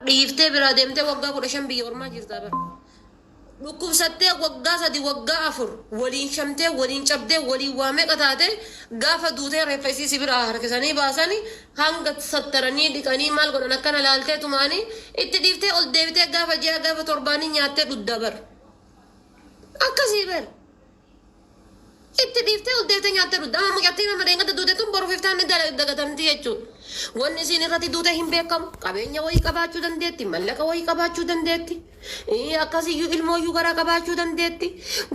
Dhiiftee biraa deemtee waggaa 15 biyya ormaa jirtaa bar. Dhukkubsattee waggaa 3 waggaa 4 waliin shamtee waliin cabdee waliin waa meeqa taatee gaafa duutee reeffa isii si biraa harkisanii baasani hanga sattaranii dhiqanii maal godhan akkana laaltee tumaanii itti dhiiftee ol deebitee gaafa ji'a gaafa torbaanii nyaattee dhudda bar. Akkasii bar. Itti dhiiftee ol deebitee nyaattee dhugde. Amma mucattiin amma dheengadda duute tun boruuf iftaan ni dagatamti jechuudha. Wanni isiin irratti duute hin beekamu. Qabeenya wayii qabaachuu dandeetti, mallaqa wayii qabaachuu dandeetti, akkasiyyuu ilmooyyuu garaa qabaachuu dandeetti.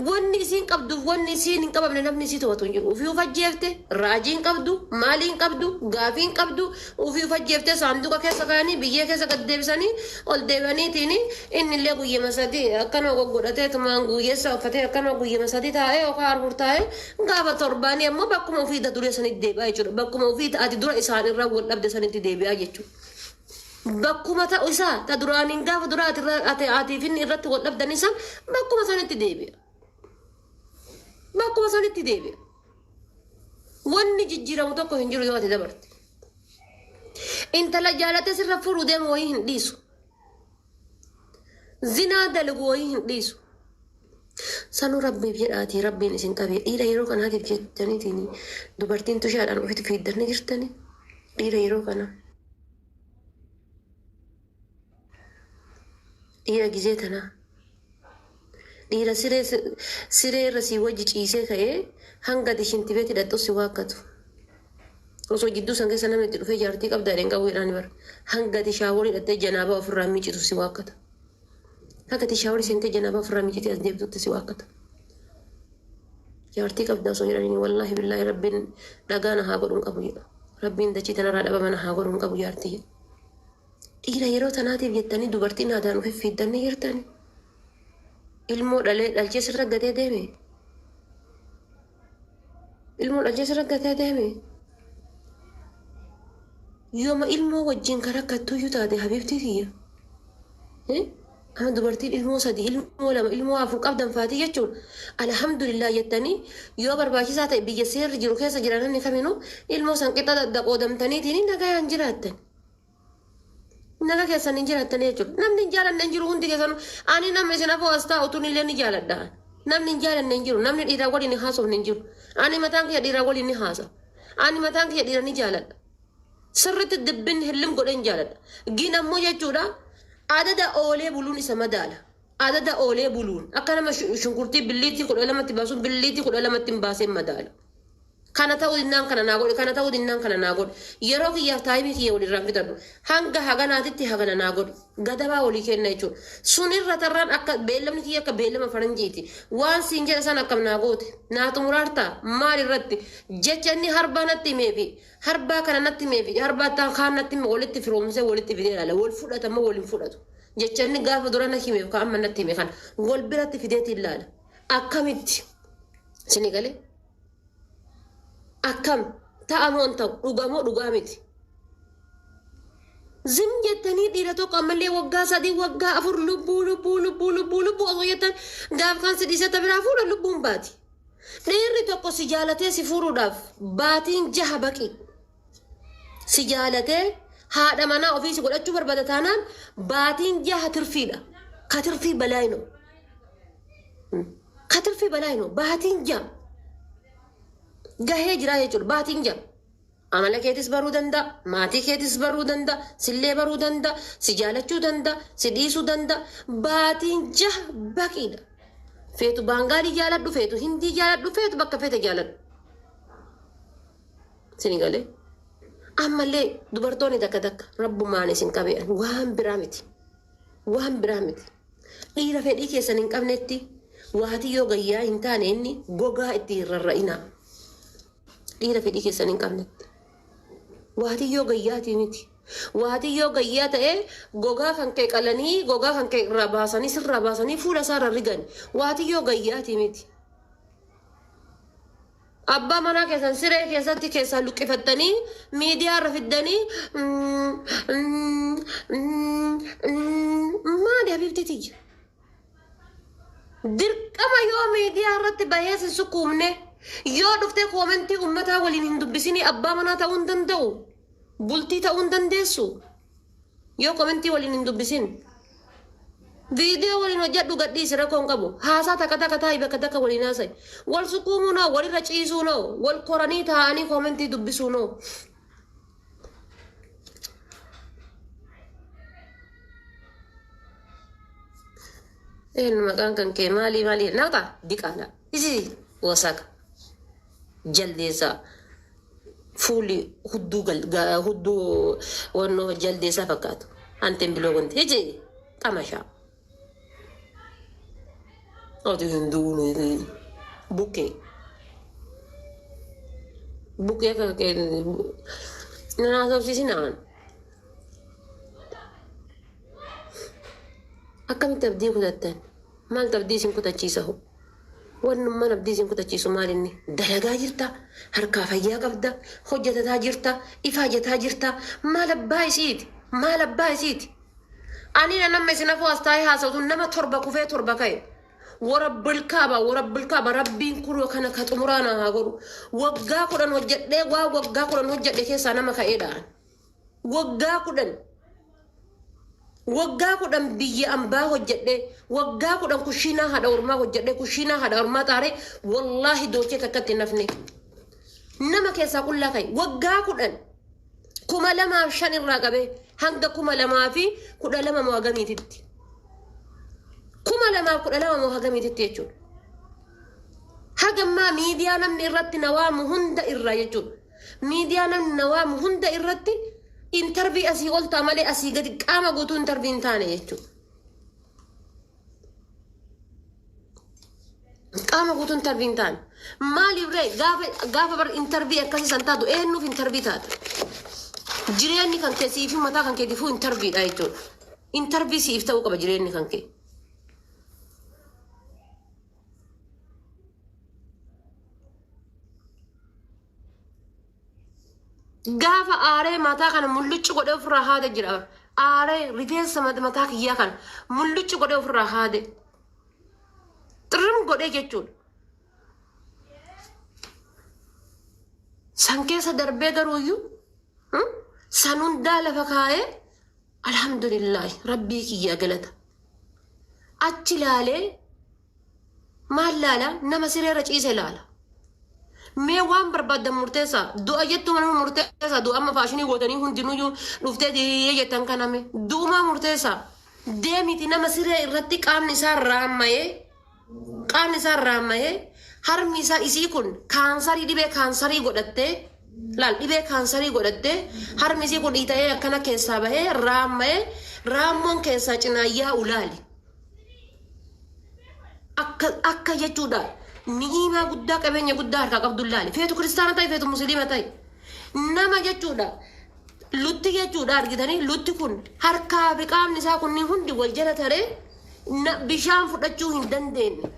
Wanni isiin qabduuf wanni isiin hin qabamne namni isii to'atu hin jiru. Ufii uf ajjeefte, raajii hin qabdu, maalii hin qabdu, gaafii hin qabdu, ufii uf ajjeeftee saanduqa keessa kaayanii biyyee keessa gad deebisanii ol deebi'aniitiin innillee guyyama sadi akkanuma goggodhatee tumaan guuyyeessa uffatee akkanuma guyyama sadi taa'ee yookaan afur taa'ee gaafa torbaanii ammoo bakkuma ofii ta duree sanitti deebi'aa jechuudha. Bakkuma ofii ta ati dura isaan irraa wal dhabde sanitti deebi'aa jechuudha. Bakkuma ta'u isaa ta duraaniin gaafa duraa ati irraa ati atiif inni irratti wal dhabdanii san bakkuma sanitti deebi'a. Bakkuma sanitti deebi'a. Wanni jijjiiramu tokko hin jiru yoo ati dabarte. Intala jaalatee sirra fuudhuu deemu wayii hin dhiisu. Zinaa dalagu wayii hin dhiisu. Sanuu rabbiif jedhaatii rabbiin isin qabee dhiira yeroo kanaatiif jettaniitiin dubartiin tushaadhaan ofitti fiiddanii jirtanii dhiira yeroo kanaa. Dhiira gizee tanaa. Dhiira siree siree irra sii wajji ciisee ka'ee hanga ati shintibeeti dhaqxu si waakkatu. Osoo jidduu san keessa namni itti dhufee jaartii qabdaa jedheen qabu jedhaani bar. Hanga ati shaaworii dhaqxee janaabaa ofirraa miicitu si waakkata. Hanga ati shaaworii seentee janaabaa ofirraa miicitee as deebitutti si waakkata. Jaartii qabdaa osoo jedhaniin wallaahi billaahi rabbiin dhagaa na haa godhu hin qabu jedha. Rabbiin dachii tanarraa dhabama na haa godhu hin qabu jaartii jedha. Dhiira yeroo tanaatiif jettanii dubartiin aadaan ofi fiiddanii jirtani. Ilmoo dhalee dhalchee sirra gatee deeme. Ilmoo dhalchee sirra gatee deeme. Yooma ilmoo wajjin kan rakkattuyyuu taate habiibtii tiyya. Amma dubartiin ilmoo sadi, ilmoo lama, ilmoo afur qabdan faatii jechuun alhamdulillah jettanii yoo barbaachisaa ta'e biyya seerri jiru keessa jira namni kaminuu ilmoo san qixa dadda qoodamtaniitiin nagayaan jiraattan. Naga keessan hin jiraattanii jechuudha. Namni hin jaalanne hin jiru hundi keessanuu. Ani nama isin afoo as taa'u tun illee ni jaaladha. Namni hin jaalanne hin jiru. Namni dhiiraa waliin hin haasofne hin jiru. Ani mataan kiyya dhiiraa waliin ni haasa. Ani mataan kiyya dhiira ni jaaladha. Sirriitti dibbin hillim godheen jaaladha. Gin ammoo jechuudha adada oolee buluun isa madaala. Adada oolee buluun akka nama shunkurtii billiitii 12tti baasuun billiitii 12tti hin baaseen madaala. Kana ta'uu dinnaan kana naa godhi, kana ta'uu dinnaan kana naa godhi. Yeroo kiyyaaf taayimii kiyya wal irraan fixadhu. Hanga haganaatitti hagana naa godhi. Gadabaa walii kenna jechuudha. Sun irra tarraan akka beellamni kiyya akka beellama faranjiiti. Waan siin jedhe san akkam naa goote? Naa xumuraartaa? Maal irratti? Jecha inni harbaa natti himee fi harbaa kana natti himee fi harbaa taan kaan natti hime walitti firoomsee walitti fidee ilaala. Wal fudhata moo wal hin fudhatu? Jecha inni gaafa dura na himeef ka amma natti hime kana wal biratti fideetiin ilaala. Akkamitti? Isinii galee? Akkam? Ta'a moo hin ta'u? Dhuga moo dhugaa miti? Zim jettanii dhiira tokko ammallee waggaa sadii waggaa afur lubbuu lubbuu lubbuu lubbuu lubbuu osoo jettan gaaf kan si dhiisee ta biraa fuudha lubbuun baati. Dhiirri tokko si jaalatee si fuudhuudhaaf baatiin jaha baqi. Si jaalatee haadha manaa ofii si godhachuu barbaada taanaan baatiin jaha tirfiidha. Ka tirfii balaayinoo. Ka tirfii balaayinoo baatiin jaha gahee jiraa jechuudha baatiin jaha. Amala keetis baruu danda'a, maatii keetis baruu danda'a, sillee baruu danda'a, si jaalachuu danda'a, si dhiisuu danda'a. Baatiin jaha baqiidha. Feetu Baangaalii jaaladhu, feetu Hindii jaaladhu, feetu bakka feete jaaladhu. Sini galee. Ammallee dubartoonni takka takka rabbumaan isin qabe'an waan biraa miti. Waan biraa miti. Dhiira fedhii keessan hin qabnetti waatii yoo gayyaa hin taane inni gogaa itti hin rarra'inaa. Dhiira fedhii keessan hin qabnetti. Waatii yoo gayyaatii miti. Waatii yoo gayyaa ta'e gogaa kan kee qalanii gogaa kan kee irraa baasanii sirraa baasanii fuula isaa irra rigan. Waatii yoo gayyaatii miti. Abbaa manaa keessan siree keessatti keessaa luqqifattanii miidiyaa irra fiddanii maali habiibtii tiyya. Dirqama yoo miidiyaa irratti bahee sin sukkuumne yoo dhuftee koomentii uummataa waliin hin dubbisinii abbaa manaa ta'uu hin danda'u. Bultii ta'uu hin dandeessu. Yoo komentii waliin hin dubbisin. Viidiyoo waliin hojjedhu gadhiisi rakkoo hin qabu. Haasaa takka takka taa'i bakka takka waliin haasa'i. Wal sukuumuu noo, walirra ciisuu noo, wal koranii taa'anii komentii dubbisuu noo. Eenyu maqaan kan kee maalii maalii naqa diqaala. Isi wasaka jaldeessaa fuulli hudduu hudduu wannoo jaldeessaa fakkaatu. Anteen biloo gonti iji xamashaa. Ati hin duune bukkee. Bukkee akka kee nan haasofsiisinaan. Akkamitti abdii kutattan? Maaltu abdii isin kutachiisa hoo? Wannummaan abdii isin kutachiisu maal inni? Dalagaa jirta, harkaa fayyaa qabda, hojjetataa jirta, ifaajataa jirta. Maal abbaa isiiti? Maal abbaa isiiti? Ani nan amma isin afoo as taa'ee haasa'u tun nama torba kufee torba ka'e. Warabbil kaaba, warabbil kaaba, rabbiin kunoo kana ka xumuraa naa haa godhu. Waggaa 10 hojjedhee waa waggaa 10 hojjedhe keessaa nama ka'eedha. Waggaa 10. Waggaa 10 biyya ambaa hojjedhee, waggaa 10 kushiinaa haadha ormaa hojjedhee, kushiinaa haadha ormaa xaaree, wallaahi doochee takkatti hin hafne. Nama keessaa qullaa ka'e. Waggaa 10 2005 irraa qabee hanga 2012 moo hagamiititti. 2012 moo hagamiititti jechuudha. Hagammaa miidiyaa namni irratti na waamu hunda irraa jechuudha. Miidiyaa namni na waamu hunda irratti intarvii asii ol ta'a malee asii gadi qaama guutuu intarvii hin taane jechuudha. Qaama guutuu intarvii hin taane. Maaliif ree gaafa gaafa bar intarvii akkasii san taatu eenyuuf intarvii taata? Jireenyi kan kee siif mataa kan keetiifuu intarviidha jechuudha. Intarvii siif ta'uu qaba jireenyi kan kee. Gaafa aaree mataa kana mullucci godhee ofirraa haade jira. Aaree rifeensa mataa kiyyaa kana mullucci godhee ofirraa haade. Xirrim godhee jechuudha. San keessa darbee garuuyyuu san hundaa lafa kaa'ee alhamdulillaahi rabbii kiyyaa galata. Achi laalee Maal laala? Nama sireerra ciise laala. Mee waan barbaaddan murteessaa. Du'a jettu nama murteessaa. Du'a amma faashinii gootanii hundinuyyuu dhuftee diyyee jettan kana mee. Du'umaa murteessaa. Deemiti nama siree irratti qaamni isaa raammayee qaamni isaa raammayee harmi isaa isii kun kaansarii dhibee kaansarii godhattee laal dhibee kaansarii godhattee harmi isii kun dhiita'ee akkana keessaa bahee raammayee raammoon keessaa cinaa yaa'u laali. Akka akka jechuudha. Ni'iimaa guddaa qabeenya guddaa harkaa qabdu laali. Feetu kiristaana ta'i feetu musliima ta'i. Nama jechuudha. Lutti jechuudha argitanii lutti kun harkaa fi qaamni isaa kunniin hundi wal jala taree bishaan fudhachuu hin dandeenye.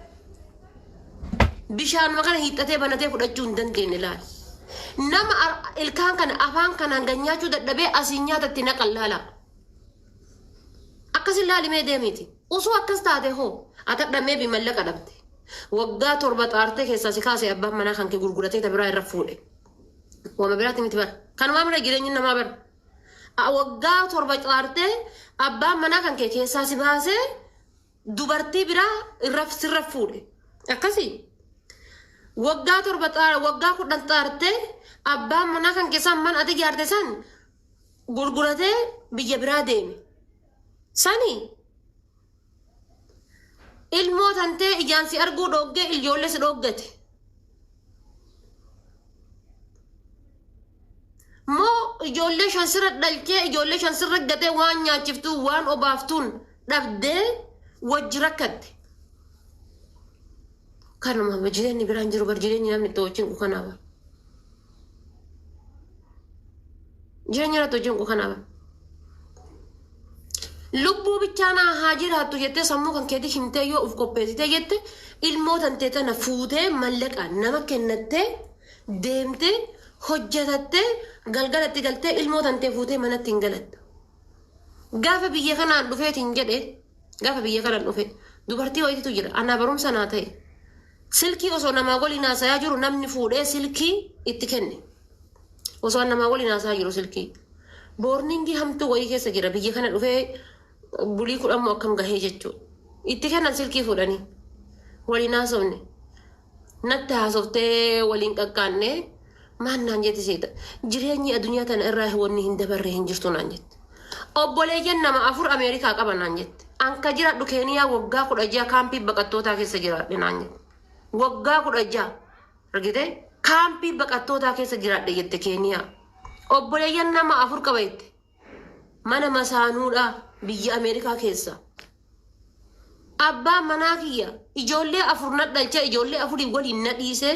Bishaanuma kana hiixatee banatee fudhachuu hin dandeenye laali. Nama ilkaan kana afaan kanaan ganyaachuu dadhabee asiin nyaatatti naqan laala. Akkas ilaali mee deemiiti. Osoo akkas taate hoo atadha maybe mallaqa dhabde. Waggaa torba xaartee keessaa si kaase abbaan manaa kan kee gurguratee ta biraa irra fuudhe. Wama biraatti miti bara. Kanumaa mira jireenyi namaa bara. Waggaa torba xaartee abbaan manaa kan kee keessaa si baasee dubartii biraa irra sirra fuudhe. Akkasii. Waggaa torba xaar waggaa 10 xaartee abbaan manaa kan keessaa mana ati ijaarte san gurguratee biyya biraa deeme. Sani ilmoo tantee ijaan si arguu dhooggee ijoollee si dhooggate. Moo ijoollee shan sirra dhalchee ijoollee shan sirra gatee waan nyaachiftuu waan obaaftuun dhabdee wajji rakkatte. Kanuma jireenyi biraan jiru bar jireenyi namni itti wajjin kanaa bar. Jireenya irratti hojiin koo kanaaf. Lubbuu bichaa naa haa jiraattu jettee sammuu kan keetii himtee yoo of qopheessitee jette ilmoo tantee tana fuutee mallaqa nama kennattee deemtee hojjetattee galgalatti galtee ilmoo tantee fuutee manatti hin galatta. Gaafa biyya kanaan dhufeetiin jedhe gaafa biyya kanaan dhufe dubartii wayiitu jira anaa barumsa naa ta'e. Silkii osoo namaa waliin haasayaa jiru namni fuudhee silkii itti kenne. Osoo an namaa waliin haasayaa jiru silkii. Boorningii hamtuu wayii keessa jira biyya kana dhufee bulii 10 moo akkam gahee jechuudha. Itti kennan silkii fuudhanii waliin haasofne. Natti haasoftee waliin qaqqaanne maal naan jette seeta. Jireenyi addunyaa tana irraa wanni hin dabarre hin jirtu naan jette. Obboleeyyan nama afur Ameerikaa qaba naan jette. Anka jiraadhu Keeniyaa waggaa 16 kaampii baqattootaa keessa jiraadhe naan jette. Waggaa 16 argitee kaampii baqattootaa keessa jiraadhe jette Keeniyaa. Obboleeyyan nama afur qaba jette. Mana masaanuudha biyya Ameerikaa keessa. Abbaan manaa kiyya ijoollee afur na dhalchee ijoollee afurii waliin na dhiisee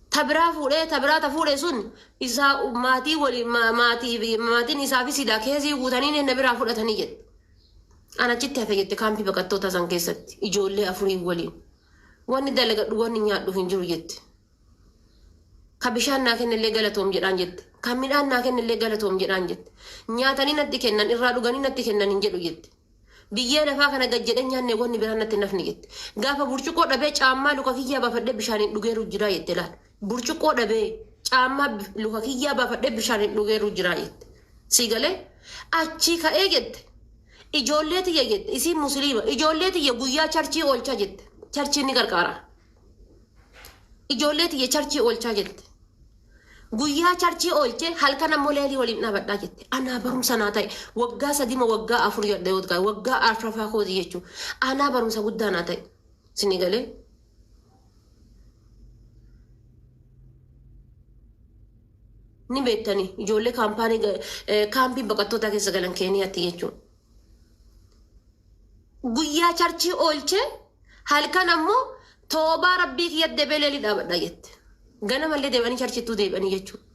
ta biraa fuudhee ta biraa ta fuudhe sun isaa maatii waliin maatii maatiin isaa fi silaa keesii guutanii na biraa fudhatanii jette. An achitti hafe jette kaampii baqattoota san keessatti ijoollee afurii waliin. Wanni dalagadhu wanni nyaadhu hin jiru jette. Ka bishaan naa kennellee galatoom jedhaan jette. Ka midhaan naa kennellee galatoom jedhaan jette. Nyaatanii natti kennan irraa dhuganii natti kennan hin jedhu jette. Biyyee lafaa kana gad jedhee nyaanne wanni biraa natti nafni jette. Gaafa burcuqqoo dhabee caammaa luka kiyyaa baafadhee bishaaniin dhugeeru jira jette laal. Burcuqqoo dhabee caammaa luka kiyyaa baafadhee bishaaniin dhugeeru jira jette. Sii galee achii ka'ee jette. Ijoollee tiyya jette isiin musliima ijoollee tiyya guyyaa charchii oolchaa jette. Charchiin ni qarqaara. Ijoollee tiyya charchii oolchaa jette. Guyyaa charchii oolchee halkan ammoo leelii waliin dhaabadhaa jette. Anaa barumsa naa ta'e waggaa sadima waggaa afur jedhe yoo ta'e waggaa afraffaa kooti jechuudha. Anaa barumsa guddaa naa ta'e. Sini galee. Ni beektanii ijoollee kaampaanii kaampii baqattootaa keessa galan Keeniyaatti jechuudha. Guyyaa charchii oolchee halkan ammoo toobaa rabbii kiyya deebee leelii dhaabadha jette. Ganamallee deebi'anii charchittuu deebi'anii jechuudha.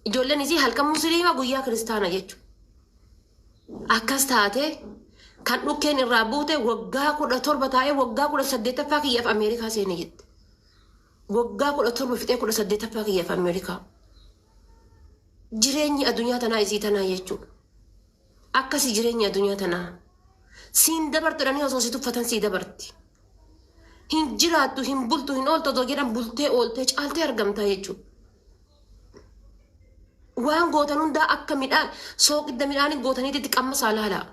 Ijoolleen isii halkan musliima guyyaa kiristaana jechuudha. Akkas taate kan dhukkeen irraa buute waggaa 17 taa'ee waggaa 18ffaa kiyyaaf Ameerikaa seene jette. Waggaa 17 fixee 18ffaa kiyyaaf Ameerikaa. Jireenyi addunyaa tanaa isii tanaa jechuudha. Akkasi jireenyi addunyaa tanaa. Siin dabartu jedhanii osoo si tuffatan sii dabarti. Hin jiraattu, hin bultu, hin ooltu osoo jedhan bultee ooltee caaltee argamtaa jechuudha. Waan gootan hundaa akka midhaan sooqidda midhaanii gootaniitti qammasaa laalaa.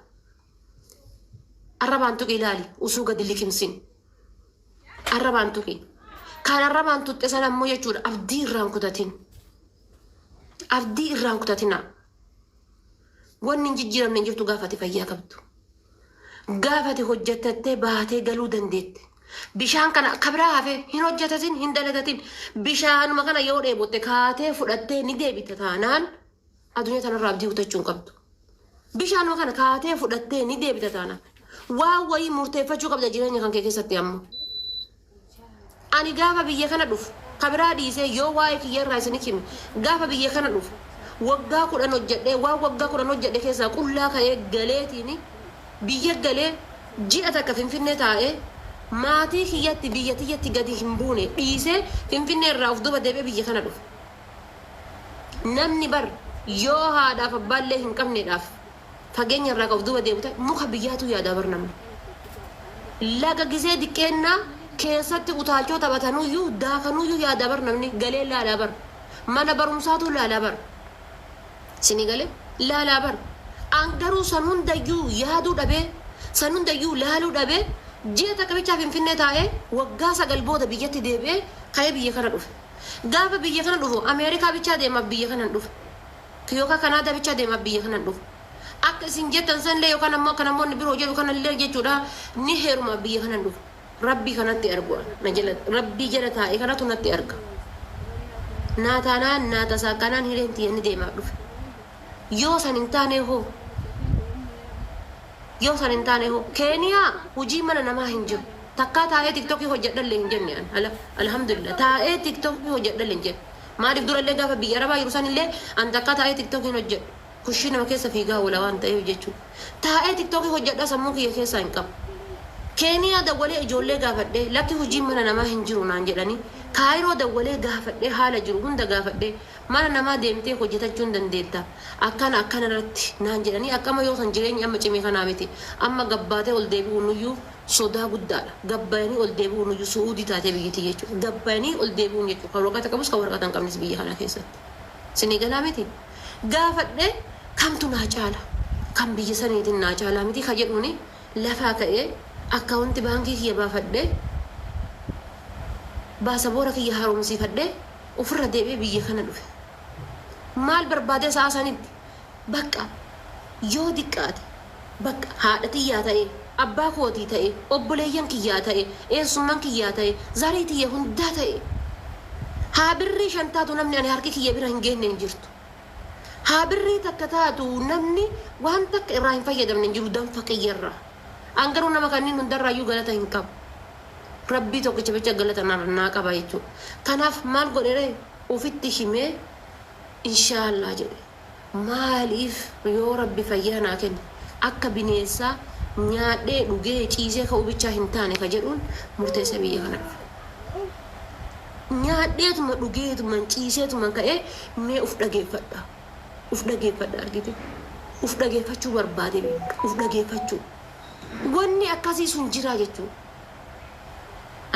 Arrabaan tuqi ilaali usuu gadi liqimsin. Arrabaan tuqi. Kan arrabaan tuqxe sana ammoo jechuudha abdii irraan kutatin. Abdii irraan kutatinaa. Wanni hin jijjiiramne hin jirtu gaafa ati fayyaa qabdu. Gaafa ati hojjetattee baatee galuu dandeette. Bishaan kana akka biraa hafee hin hojjetatin hin dalagatin. Bishaanuma kana yoo dheebotte kaatee fudhattee ni deebita taanaan addunyaa tanarraa abdii kutachuu hin qabdu. Bishaanuma kana kaatee fudhattee ni deebita taanaan. Waan wayii murteeffachuu qabda jireenya kan kee keessatti ammoo. Ani gaafa biyya kana dhufu ka biraa dhiisee yoo waa'ee kiyya irraa isinitti hime gaafa biyya kana dhufu waggaa 10 hojjedhee waan waggaa 10 hojjedhe keessaa qullaa ka'ee galeetiin biyya galee ji'a takka Finfinnee taa'ee maatii kiyyatti biyya tiyyatti gadi hin buune dhiisee Finfinnee irraa of duuba deebi'ee biyya kana dhufe. Namni bar yoo haadhaaf abbaallee hin qabneedhaaf fageenya irraa ka of duuba deebi'u ta'e muka biyyaatuu yaadaa bar namni. Laga gisee diqqeennaa keessatti utaalchoo taphatanuyyuu daakanuyyuu yaadaa bar namni galee laalaa bar. Mana barumsaatuu laalaa bar. Isinii galee? Laalaa bar. An garuu san hundayyuu yaaduu dhabee san hundayyuu laaluu dhabee ji'a takka bichaa Finfinnee taa'ee waggaa 9 booda biyyatti deebi'ee ka'ee biyya kana dhufe. Gaafa biyya kana dhufu Ameerikaa bichaa deemaaf biyya kana hin dhufe. Yookaan Kanaadaa bichaa deemaaf biyya kana hin dhufe. Akka isin jettan sanillee yookaan ammoo akka namoonni biroo jedhu kanallee jechuudha ni heerumaaf biyya kana hin dhufe. Rabbii kanatti argu na jala rabbii jala taa'e kanatu natti arga. Naa taanaan naa tasaakkanaan hireen tiyya ni deemaaf dhufe. Yoo san hin taane hoo? Yoo san hin taane hoo? Keeniyaa hojii mana namaa hin jiru. Takkaa taa'ee tiktokii hojjedhallee hin jenne an. Ala alhamdulillah taa'ee tiktokii hojjedhallee hin jenne. Maaliif durallee gaafa biyya arabaa jiru sanillee an takkaa taa'ee tiktokii hin hojjedhu. Kushiinama keessa fiigaa oola waan ta'eef jechuudha. Taa'ee tiktokii hojjedhaa sammuu kiyya keessaa hin qabu. Keeniyaa dawwalee ijoollee gaafadhee lakki hojiin mana namaa hin jiru naan jedhanii Kaayiroo dawwalee gaafadhee haala jiru hunda gaafadhee mana namaa deemtee hojjetachuu hin dandeetta akkana akkana irratti naan jedhanii akkama yoo san jireenyi amma cime kanaa miti amma gabbaatee ol deebi'uunuyyuu sodaa guddaadha gabbayanii ol deebi'uunuyyuu su'uudii taatee biyyittii jechuudha gabbayanii ol deebi'uun jechuudha kan waraqata qabus kan waraqata hin qabnes biyya kana keessatti. Sinii galaa miti. Gaafadhee kamtu naa caala, kan biyya saniitiin naa caalaa miti ka jedhuuni lafaa ka'ee akkaawunti baankii kiyya baafadhee, baasaboora kiyya haaromsiifadhee ofirra deebi'ee biyya kana dhufe. Maal barbaadee sa'a sanitti? Bakka yoo diqqaate bakka haadha tiyyaa ta'e, abbaa kootii ta'e, obboleeyyan kiyyaa ta'e, eessumman kiyyaa ta'e, zarii tiyya hundaa ta'e, haa birrii 5 taatu namni ani harki kiyya bira hin geenne hin jirtu. Haa birrii takka taatu namni waan takka irraa hin fayyadamne hin jiru danfa kiyyarraa. An garuu nama kanneen hundarraayyuu galata hin qabu. Rabbii tokkicha bicha galata naa qaba jechuudha. Kanaaf maal godheree? Ufitti himee inshaallah jedhe. Maaliif yoo Rabbi fayyaa naa kenne akka bineessaa nyaadhee dhugee ciisee ka'uu bichaa hin taane ka jedhuun murteessee biyya kana dhufe. Nyaadheetuma dhugeetuman ciiseetuman ka'ee mee uf dhageeffadha. Uf dhageeffadha argite. Uf dhageeffachuu barbaade, uf dhageeffachuu. Wanni akkasii sun jira jechuudha.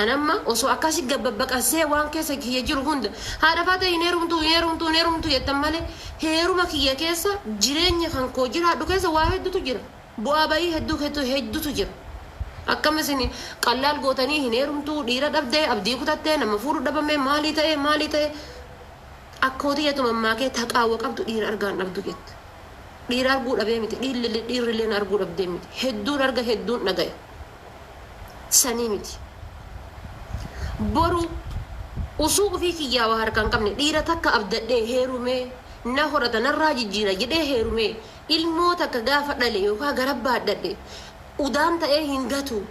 An amma osoo akkasi gad babbaqassee waan keessa kiyya jiru hunda, haadha faatee hin heerumtuu, hin heerumtuu, hin heerumtuu jettan malee, heeruma kiyya keessa, jireenya kan koo jiraadhu keessa waa heddutu jira. Bu'aa bayii hedduu heddutu jira. Akkam isin qallaal gootanii hin heerumtuu, dhiira dhabdee, abdii kutattee, nama fuudhu dhabame, maalii ta'e, maalii ta'e. Akkoo tiyyatu mammaakee, taqaawwa qabdu dhiira argaan dhabdu jette. Dhiira arguu dhabee miti, dhiirrilleen arguu dhabdee miti. Hedduun arga, hedduun dhagaya. Sanii miti. Boru usuu ufii kiyyaa waa harkaa hin qabne, dhiira takka abdadhee heerumee, na horata, narraa jijjiira jedhee heerumee, ilmoo takka gaafa dhale yookaan gara baadhadhe, udaan ta'ee hin gatu.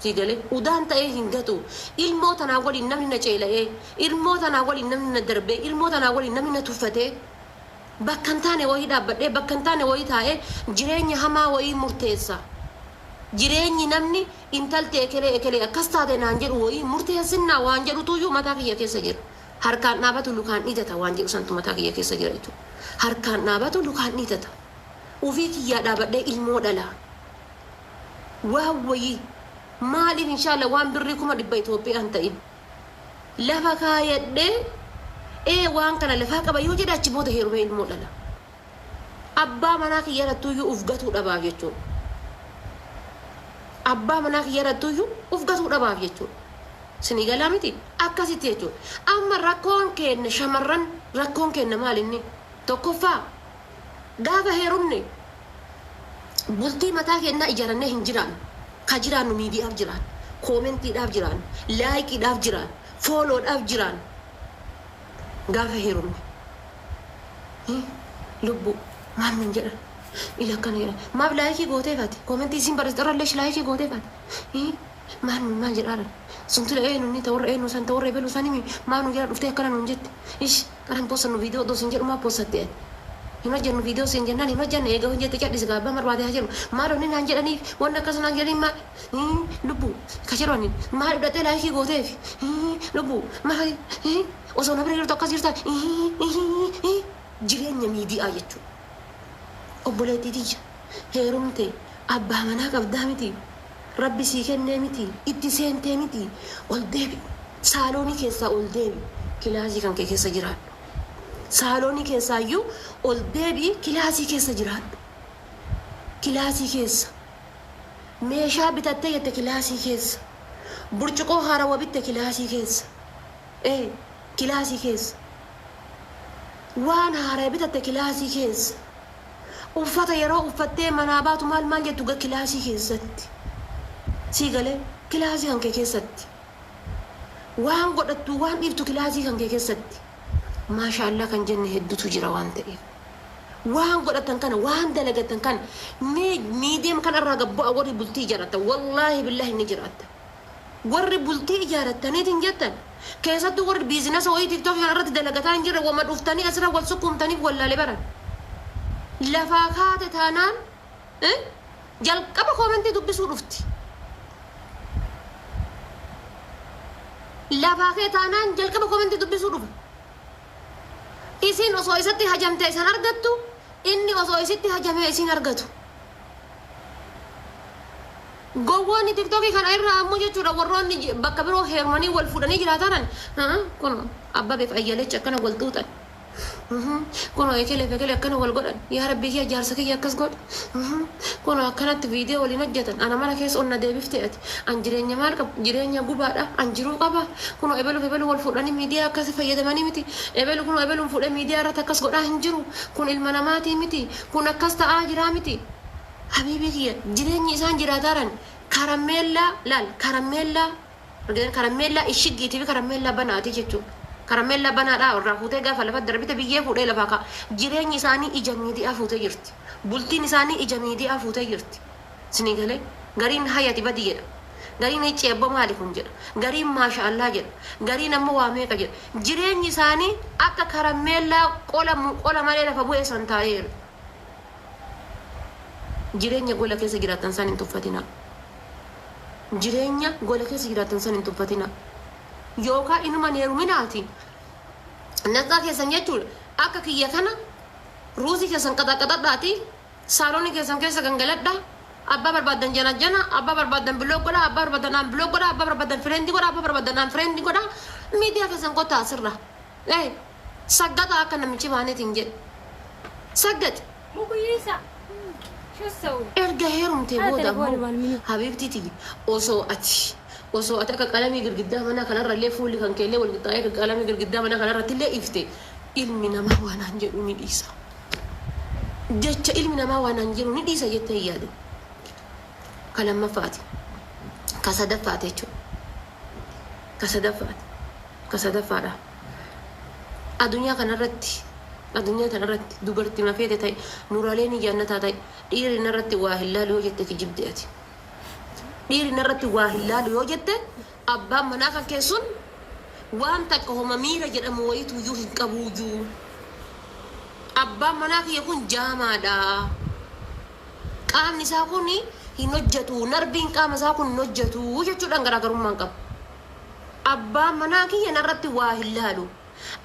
Sii galee? Udaan ta'ee hin gatu. Ilmoo tanaa waliin namni na ceela'ee, ilmoo tanaa waliin namni na darbee, ilmoo tanaa waliin namni na tuffatee, bakka hin taane wayii dhaabbadhee, bakka hin taane wayii taa'ee jireenya hamaa wayii murteessa. Jireenyi namni intalti ekelee ekelee akkas taate naan jedhu wayii murteessinnaa waan jedhutuyyuu mataa kiyya keessa jira. Harkaan dhaabatu lukaan dhiitata waan jedhu santu mataa kiyya keessa jira jechuudha. Harkaan dhaabatu lukaan dhiitata. Ufii kiyyaa dhaabadhee ilmoo dhalaa. Waan wayii maaliif inshallah waan birrii 100,000 Itoophiyaan ta'in lafa kaayadhee, ee, waan kana lafaa qaba yoo jedhe, achi booda heerumee ilmoo dhala. Abbaa manaa kiyya irrattuyyuu uf gatuu dhabaaf jechuudha. Abbaa manaa kiyya irrattuyyuu uf gatuu dhabaaf jechuudha. Sinii galaa miti? Akkasitti jechuudha. Amma rakkoon keenya, shamarran, rakkoon keenya maal inni? Tokkoffaa, gaafa heerumne bultii mataa keenyaa ijaarannee hin jiraannu. Ka jiraannu miidiyaaf jiraannu. Koomentiidhaaf jiraannu. Laayikiidhaaf jiraannu. Fooloodhaaf jiraannu. Gaafa heerumne. Lubbuu maal nun jedhan? Ila akkana jedhan. Maaf laayikii gooteef ati? Koomentii isiin barreessitu irrallee laayikii gooteef ati? Maal nun maal jedhaaran? Suntu eenyu inni ta warra eenyu san, ta warra ebeluu san himi, maal nu jala dhuftee akkana nun jette? Ish, qaran poossannu viidiyoo odoo sin jedhu maa poossatte ati? Hin hojjennu viidiyoo sin jennaan hin hojjenne. Eega hojjette cadhisi gaa, abbaan barbaade haa jedhu. Maal onni naan jedhaniif wanni akkas naan jedhaniif maal? Lubbuu ka jedhu ani maal hidhattee laayikii gooteef? Lubbuu maal osoo na bira jirtu akkas jirta? Jireenya miidiyaa jechuudha. Obboleettii tiyya, heerumte, abbaa manaa qabdaa miti, Rabbi sii kennee miti, itti seentee miti, ol deebi, saaloonii keessaa ol deebi, kilaasii kan kee keessa jiraadhu. Saaloonii keessaayyuu ol deebi'i, kilaasii keessa jiraadhu. Kilaasii keessa meeshaa bitattee jette, kilaasii keessa burcuqoo haarawwa bitte, kilaasii keessa, ee, kilaasii keessa waan haaraa bitatte, kilaasii keessa uffata yeroo uffattee manaa baatu maal maal jettu, kilaasii keessatti. Sii galee? Kilaasii kan kee keessatti waan godhattu, waan dhiiftu, kilaasii kan kee keessatti. Maashaallaa kan jenne hedduutu jira waan ta'eef, waan godhatan kana, waan dalagatan kana, mee miidiyaam kanarraa gabbu'a. Warri bultii ijaarratan, wallaahi billaahi ni jiraatta. Warri bultii ijaarrattaniitiin jettan, keessattuu warri biizinasa wayii TikTok kana irratti dalagataa hin jirre, wama dhuftanii asirra wal sukkuumtaniif wallaalee baran. Lafaa kaate taanaan jalqaba koomentii dubbisuu dhufti. Lafaa kee taanaan jalqaba koomentii dubbisuu dhufa. Isin osoo isatti hajamte isan argattu, inni osoo isitti hajame isin argatu. Gowwoonni TikTokii kana irraa ammoo jechuudha, warroonni bakka biroo heerumanii wal fuudhanii jiraatanan, kun Abbabeef Ayyalechi akkana wal xuuxan. Kunoo ekele fekele akkana wal godhan. Yaa Rabbii kiyya jaarsa kiyya akkas godhe. Kunoo akkanatti viidiyoo waliin hojjetan. Ana mana keessa ol na deebifte ati. An jireenya maal qabu? Jireenya gubaadha. An jiruu qaba. Kunoo ebeluuf ebelu wal fuudhanii miidiyaa akkasi fayyadamanii miti. Ebelu kunoo ebeluun fuudhee miidiyaa irratti akkas godhaa hin jiru. Kun ilma namaatii miti. Kun akkas ta'aa jiraa miti. Habiibii kiyya, jireenyi isaan jiraataaran karammeellaa laal, karammeellaa argitanii, karammeellaa ishiggiitii fi karammeellaa banaatii jechuudha. Karammeellaa banaadhaa irraa fuutee gaafa lafa darbite biyyee fuudhee lafaa ka'a. Jireenyi isaanii ija miidiyaa fuutee jirti. Bultiin isaanii ija miidiyaa fuutee jirti. Isinii galee? Gariin hayati badi jedha. Gariin icci abbo maali kun jedha. Gariin maasha Allah jedha. Gariin ammoo waa meeqa jedha. Jireenyi isaanii akka karammeellaa qola qola malee lafa bu'ee san taa'eera. Jireenya gola keessa jiraattan san hin tuffatinaa. Jireenya gola keessa jiraattan san hin tuffatinaa. Yookaan inuma hin heeruminaati. Naqaa keessan jechuudha. Akka kiyya kana ruuzii keessan qaxaqaxadhaati. Saaloonii keessan keessa gangaladhaa. Abbaa barbaaddan jana jana, abbaa barbaaddan block godhaa, abbaa barbaaddan unblock godhaa, abbaa barbaaddan friend godhaa, abbaa barbaaddan unfriend godhaa. Miidiyaa keessan kottaa asirra. Ee, saggaxaa akka namichi baaneetiin jedhe. Saggaxi. مكويسة شو تسوي؟ Erga heerumtee هذا booda تليفوني ammoo مال منو؟ habiibtii tiyya, osoo ati akka qalamii girgiddaa manaa kanarra illee fuulli kan keellee wal qixxaa'ee akka qalamii girgiddaa manaa kanarratti illee ifte, ilmi namaa waan an jedhu ni dhiisa. Jecha ilmi namaa waan an jedhu ni dhiisa jettee hin yaadin. Ka lammaffaati. Ka sadaffaati jechuudha. Ka sadaffaati. Ka sadaffaadha. Addunyaa kanarratti dubartii mafeete ta'e, nuraaleen jannataa ta'e, dhiirri narratti waa hin laalu yoo jette kijibde ati. Dhiirri narratti waa hin laalu yoo jette, abbaan manaa kan keessun waan takka homa miira jedhamu wayitu iyyuu hin qabuuyyuu. Abbaan manaa kiyya kun jaamaadha. Qaamni isaa kun hin hojjetu, narbiin qaama isaa kun hin hojjetu jechuudhaan garaagarummaan qaba. Abbaan manaa kiyya narratti waa hin laalu.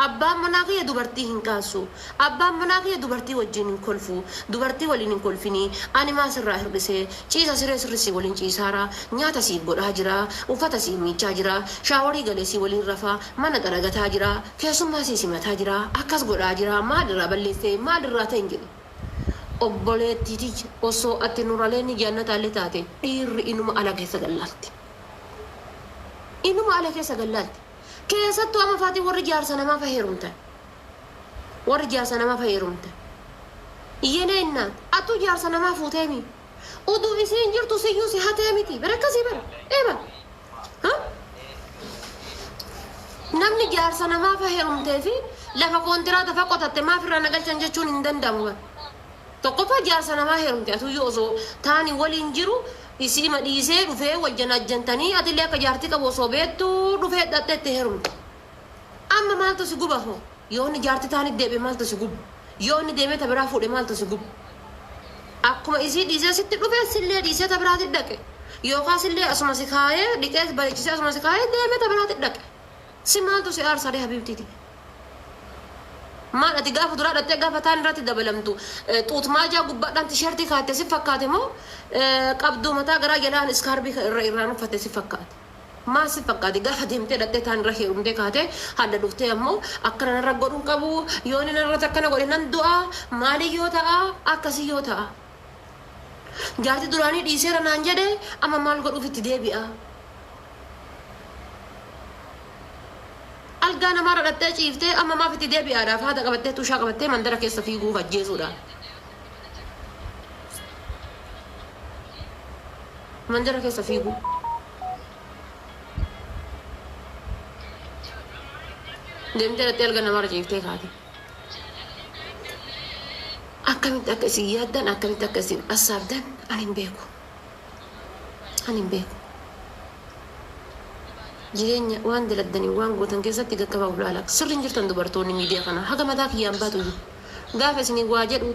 Abbaan manaa kiyya dubartii hin kaasu. Abbaan manaa kiyya dubartii wajjin hin kolfu. Dubartii waliin hin kolfinii. Ani maa sirraa hir'isee? Ciisa siree sirri waliin ciisaaraa. Nyaata siif godhaa jira. Uffata siif miichaa jira. Shaaworii galee sii waliin rafaa. Mana xaragataa jira. Keessummaa sii simataa jira. Akkas godhaa jira. Maal irraa balleessee? Maal irraa ta'e hin jedhe. Obboleettiiti, osoo ati nuraleen jannataallee taate, dhiirri inuma ala keessa gallaalti. Inuma ala keessa gallaalti. Keessattuu amma faatii warri jaarsa namaa fa heerumtan. Warri jaarsa namaa fa heerumtan. Yenee innaat atu jaarsa namaa fuuteemi. Uduu isiin jirtu siyyuu si hatee miti. Bara akkasii bara. Eeba. Ha? Namni jaarsa namaa fa heerumtee fi lafa koontiraata fa qotatte maaf irraa nagalchan jechuun hin danda'amu bara. Tokkoffaa, jaarsa namaa heerumte, atuyyuu osoo taani waliin jiru isii ma dhiisee dhufee wajjan ajjantanii, atillee akka jaartii qabu osoo beektu dhufee dhattee itti heerumte. Amma maaltu si guba hoo? Yoo inni jaartii taani deebi'e maaltu si guba? Yoo inni deemee ta biraa fuudhe maaltu si guba? Akkuma isii dhiisee sitti dhufe, sillee dhiisee ta biraatti dhaqe. Yookaan sillee asuma si kaayee, dhiqee bareechisee asuma si kaayee deemee ta biraatti dhaqe. Si maaltu si aarsaa habiibtiiti? Maal ati gaafa duraa dhattee gaafa taan irratti dabalamtu xuutmaajaa gubbaadhaan tisheertii kaatte si fakkaate moo qabduu mataa garaa jalaan iskaarbii irra irraan uffatte si fakkaate? Maal si fakkaate gaafa deemtee dhattee taan irra heerumtee kaatee hadda dhuftee ammoo akkana narra godhuun qabu, yoo inni narratti akkana godhe nan du'a, maali yoo ta'a, akkasii yoo ta'a? Jaartii duraanii dhiiseera naan jedhe, amma maal godhuuf itti deebi'a? Algaa namaarra dhattee ciiftee amma maaf itti deebi'aadhaaf haada qabattee, tushaa qabattee mandara keessa fiiguuf ajjeesuudha. Mandara keessa fiiguu. Deemtee dhattee algaa namaarra ciiftee kaate. Akkamitti akka isin yaaddan, akkamitti akka isin assaabdan ani hin beeku. Ani hin beeku. Jireenya waan daladdanii waan gootan keessatti gaqqabaa ulaala. Sirri hin jirtan dubartoonni miidiyaa kana. Haga mataa kiyyaan baatu iyyuu. Gaafa isinii waa jedhu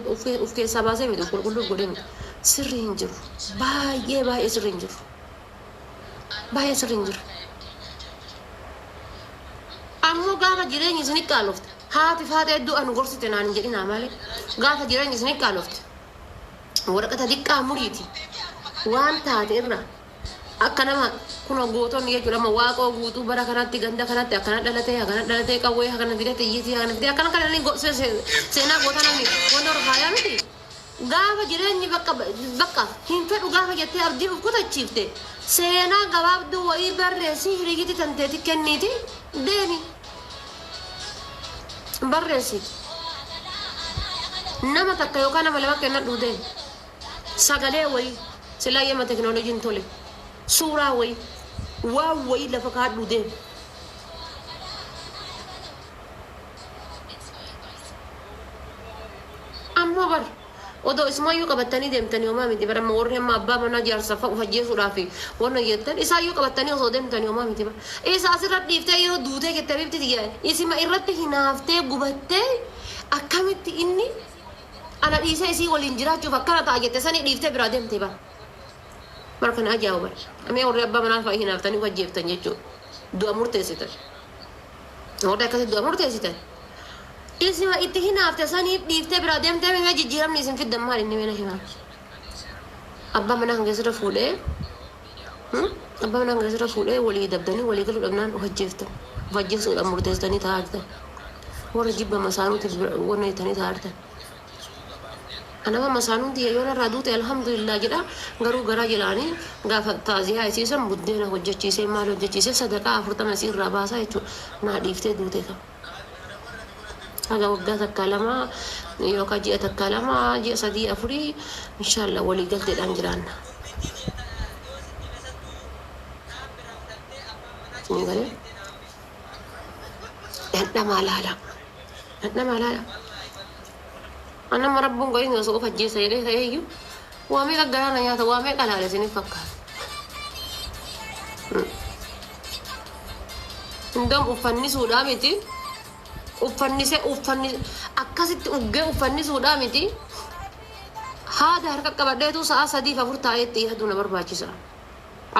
uf keessaa baasee miti, of qulqulluuf godhee miti. Sirri hin jiru. Baay'ee baay'ee sirri hin jiru. Baay'ee sirri hin jiru. Ammoo gaafa jireenyi isinii qaalofte, haati faata hedduu anu gorsite naan hin jedhinaa malee, gaafa jireenyi isinii qaalofte waraqata xiqqaa muriiti waan taate irra akka nama Kunoo gootonni jechuudha amma Waaqoo Guutuu bara kanatti ganda kanatti akkana dhalate, akkana dhalate, qawwee akkana fide, xiyyitii akkana fide, akkana kana ni seenaa goota namni wanta hora faayaa miti. Gaafa jireenyi bakka bakka hin fedhu gaafa jettee abdii of kutachiifte, seenaa gabaabduu wayii barreessii hiriyyiti tanteeti kenniiti deemi. Barreessi. Nama takka yookaan nama lama kennadhuu deemi. Sagalee wayii, silaa yema teknooloojiin tole, suuraa wayii, waan wayii lafa kaadhuu deemi. Ammoo bar odoo isumayyuu qabattanii deemtanii homaa miti. Bar amma warri amma abbaa manaa jaarsa fa'a of ajjeesuudhaaf wanna jettan isaayyuu qabattanii osoo deemtanii homaa miti bar. Isa asirra dhiiftee yeroo duutee jette habiibti tiyya, isima irratti hinaaftee gubattee, akkamitti inni ana dhiisee isii waliin jiraachuuf akkana ta'a jette sanii dhiiftee biraa deemte bar. Bar kana ajaa'iba bar. Mee warri abbaa manaa fa'a hinaaftanii of ajjeeftan jechuudha. Du'a murteessitan. Warri akkasitti du'a murteessitan. Isima itti hinaafte saniif dhiiftee biraa deemtee, mee jijjiiramni isin fiddan maal inni mee na himaa. Abbaa manaa kan keessirra fuudhee, abbaa manaa kan keessirra fuudhee walii dabdanii walii galuu dhabnaan of ajjeeftan. Of ajjeesuudhaan murteessitanii taa'aa jirtan. Warra jibba masaanuutiif wanna jettanii taa'aa jirtan. Anama masaanuun tiyya yoo narraa duute alhamdulillah jedha, garuu garaa jalaanii gaafa taaziyaa isiisan buddeena hojjechiisee, maal hojjechiisee, sadaqaa 40 isii irraa baasaa jechuudha. Naa dhiiftee duute ka. Haga waggaa takkaa lama yookaan ji'a takkaa lama, ji'a sadii afurii, inshallah walii galteedhaan jiraanna. Isinii galee? Dhandhamaa laala. Dhandhamaa laala. Anama rabbuun godhin osoo of ajjeesa jedhee ta'eeyyuu waa meeqa garaa na nyaata, waa meeqa laala isiniif fakkaata. Indoom uffannisuudhaa miti. Uffannise uffanni akkasitti uggee uffannisuudhaa miti. Haada harka qabadheetu sa'a sadiif afur taa'ee itti yaaduu na barbaachisa.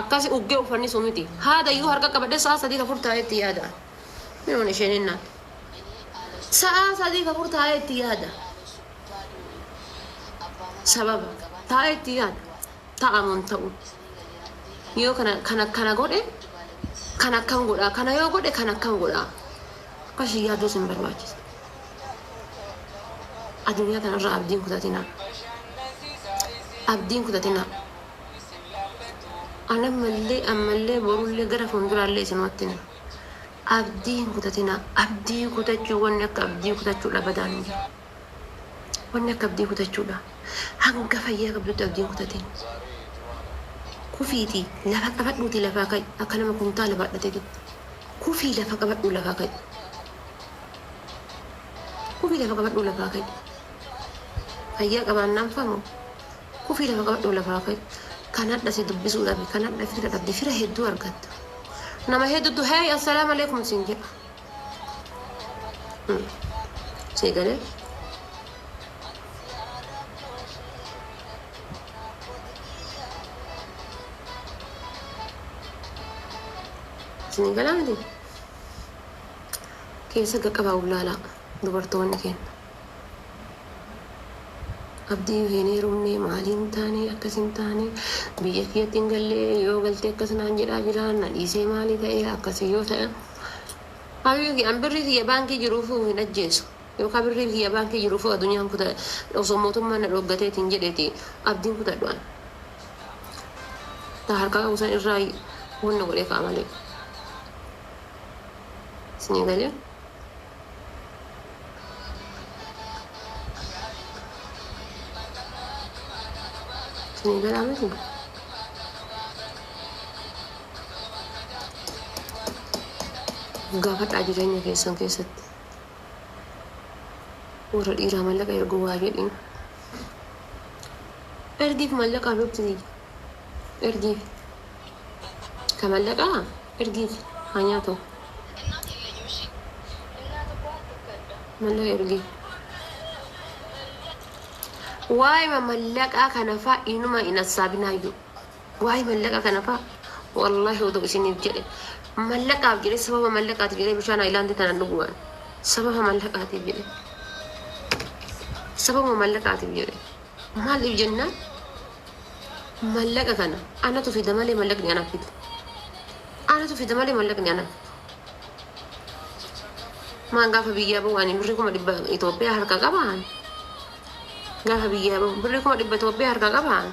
Akkasi uggee uffannisuu miti. Haada iyyuu harka qabadhee sa'a sadiif afur taa'ee itti yaada. Minoon isheen hinnaan. Sa'a sadiif afur taa'ee itti yaada. Sababa taa'ee itti yaada. Ta'amuun ta'u. Yoo kana kana kana godhe kan akkan godha, kana yoo godhe kan akkan godha, akkasii yaaduu sin barbaachisa. Addunyaa kanarraa abdiin kutatinaa, abdiin kutatinaa. An ammallee ammallee borullee gara fuulduraallee isinumatti hima, abdii hin kutatinaa. Abdii kutachuu, wanni akka abdii kutachuudha badaan hin jiru. Wanni akka abdii kutachuudha, hanga fayyaa qabdutti abdiin kutatin. Kufiitii lafa qabadhuutii lafaa ka'i, akka nama kuntaala baadhateeti kufii lafa qabadhuu lafaa ka'i, kufii lafa qabadhuu lafaa ka'i. Fayyaa qabaannaan famu kufii lafa qabadhuu lafaa ka'i. Kan hadha si dubbisuu dhabe, kan hadha fira dhabde, fira hedduu argatta. Nama hedduutu "Hey, assalaamu alaikum" siin jedha. Sii galee? Isinii galaa miti? Keessa qaqqabaa ullaalaa dubartoonni keenya. Abdii hin heerumne, maalii hin taane, akkas hin taane, biyya kiyyatti hin galle, yoo galte akkas naan jedhaa jira, na dhiisee maalii ta'e, akkasii yoo ta'e. Habibi, an birrii kiyya baankii jiruufuu hin ajjeesu. Yookaan birrii kiyya baankii jiruufuu addunyaan kuta osoo mootummaan na dhooggateetiin jedheeti abdiin kutadhu an. Ta harkaa qabu san irraa wanna godhee ka'a malee. Isinii galee? Isinii galaa miti? Gaafadhaa jireenya keessan keessatti. Warra dhiiraa mallaqa erguu waa jedhiin. Ergiif mallaqa, habibti tiyya. Ergiif. Ka mallaqaa ergiif haa nyaatu. Mallaqa ergiif. Waa'ee mallaqaa kana faa inuma hin hassaabinaayyuu. Waa'ee mallaqa kana faa wallahi odoo isiniif jedhe, mallaqaaf jedhe, sababa mallaqaatiif jedhee bishaan haayilaandii tanaan dhugumaan sababa mallaqaatiif jedhe, sababa mallaqaatiif jedhe. Maaliif jennaan, mallaqa kana anatu fida malee mallaqni anaaf fidu. Anatu fida malee mallaqni ana. Maan gaafa biyyaa bahu ani birrii 100,000 Itoophiyaa harka qabaan. Gaafa biyyaa bahu birrii 100,000 Itoophiyaa harka qabaan.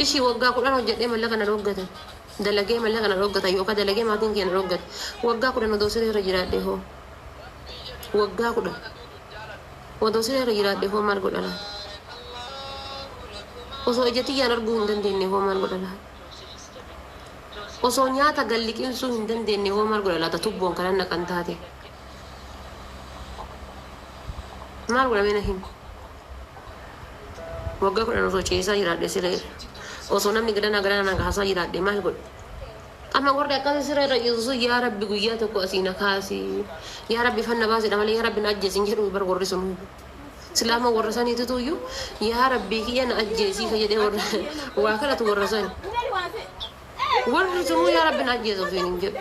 Ishii waggaa 10 hojjedhee mallaqa na dhoggatan. Dalagee mallaqa na dhoggatan yookaan dalagee maatiin kiyya na dhoggatan. Waggaa 10 odoo siree irra jiraadhe hoo. Waggaa 10 odoo siree irra jiraadhe hoo maal godha laata? Osoo ija tiyyaan arguu hin dandeenye hoo maal godha laata? Osoo nyaata gad liqimsuu hin dandeenye hoo maal godha laata tubboon kanan naqan taate? Maal godha mee na himi? Waggaa 10 osoo ciisaa jiraadhe siree irra. Osoo namni gadanaa gadanaa na kaasaa jiraadhe maal godha? Amma warri akkasii siree irra ciisu sun yaa Rabbi guyyaa tokko asii na kaasi. Yaa Rabbi fanna baasidha malee yaa Rabbi na ajjeesi hin jedhu bar warri sun. Silaa amma warra saniitutu iyyuu yaa Rabbii kiyya na ajjeesii ka jedhee warra waa kadhatu warra sani. Warri sunuu yaa Rabbi na ajjeesi ofiin hin jedhu.